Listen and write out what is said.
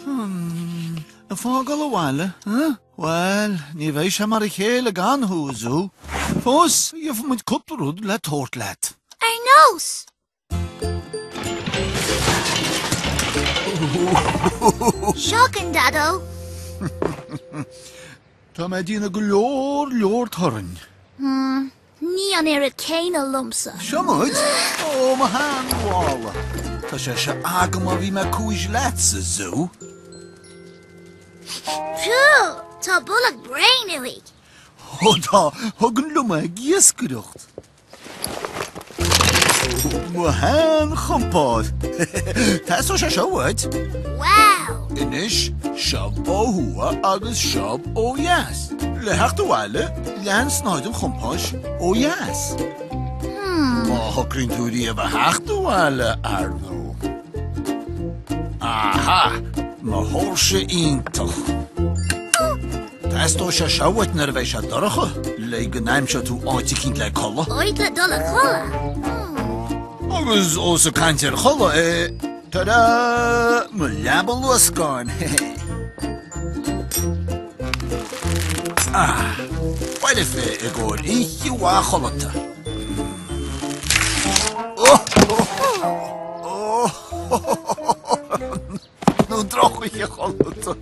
Hmm, ag fágáil abhaile, huh? Bhuel, ní bheidh sé mar a chéile gan thú, a Zú. Fós, gheobhaidh muid cúpla rud le tabhairt leat. Ar nós! Seo chugainn, Daideo. Tá mé ag déanamh go leor, leor torainn. Hmm, ní an oiread céanna liomsa. Seo muid! Ó, mo sheanmhála. Tá sé seo agam ó bhí mé cúis leatsa, Zú. Phew, tá boladh bréan uaidh. Ó tá, thugainn liom é ag iascaireacht. Mo sheanchompás. Teastóidh sé seo uait. Wow! Anois, seo ó thuaidh agus seo ó dheas. Le theacht abhaile, lean snáithe an chompáis ó dheas. Hmm. Má shocraíonn tú riamh a theacht abhaile, ar ndóigh. Aha! Mo thóirse iontach. Teastóidh sé seo uait nuair a bheidh sé dorcha, le go n-aimseoidh tú áit eicínt le codladh. Áit le dul a chodladh? Agus ós ag caint ar chodladh é, ta-da! Mo leaba luascáin! Ah, foirfe i gcomhair oíche mhaith chodlata. Oh, oh, oh, oh, Nó drochoíche chodlata.